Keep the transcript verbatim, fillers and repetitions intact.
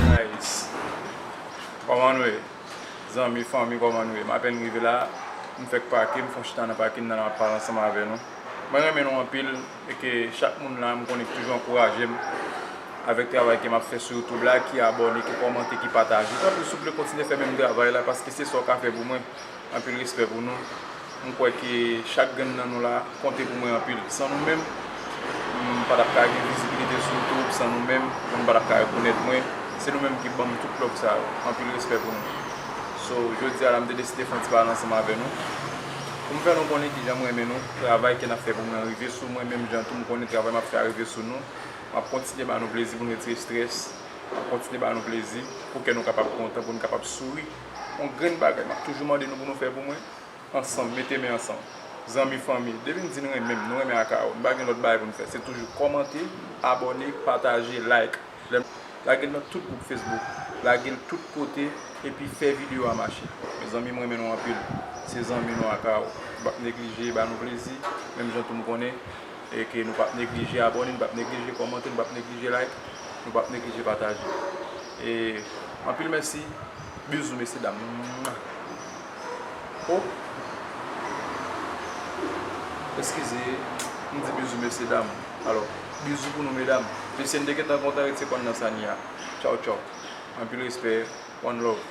Guys, kòman nou ye? Zanmi, fanmi, kòman nou ye? M apèn rive la, m fèk pake, m fon chita nan pakin nan, m ap pale ansanm avè nou. Mwen renmen nou anpil, e ke chak moun la, m konnen ki toujou ankouraje m avèk travay ke m ap fè sou YouTube la, ki abòne, ki kòmante, ki pataje. Tanpri, souple, kontinye fè menm travay la, paske se sa w ka fè pou mwen. Anpil respè pou nou. M kwè ke chak grenn nan nou la konte pou mwen anpil. San nou menm, m pa t ap ka gen vizibilite sou YouTube, san nou menm, moun pa t ap ka rekonèt mwen. Se nou menm ki ban m tout love sa yo. Anpil respè pou nou. So, jodi a la, m te deside fè yon ti pale ansanm avè nou. Pou m fè nou konnen kijan m renmen nou, travay ke n ap fè pou mwen rive sou mwen, menm jan tou m konnen travay m ap fè a rive sou nou. M ap kontinye ba nou plezi pou n retire estrès. M ap kontinye ba nou plezi pou kè nou kapab kontan, pou n kapab souri. Yon grenn bagay, m ap toujou mande nou pou nou fè pou mwen. Ansanm, mete men ansanm. Zanmi, fanmi, depi n di n renmen m, nou renmen Akao, n pa gen lòt bagay pou n fè. Se toujou kòmante, abòne, pataje, like. Lè, lage l nan tout gwoup Facebook, lage l tout kote, epi fè videyo a mache. Mezanmi, m renmen nou anpil. Se zanmi nou Akao. Nou p ap neglije ba nou plezi, menm jan tou m konnen. E ke nou p ap neglije abòne, nou p ap neglije kòmante, nou p ap neglije like, nou p ap neglije pataje. E anpil mèsi, bizou mesye dam. Oh! Eskize, m di bizou mesye dam. Alò, bizou pou nou medam. Mesye, m te gentan kontan ret se kòn nan Sania. Tchaw, tchaw. Anpil respè, one love.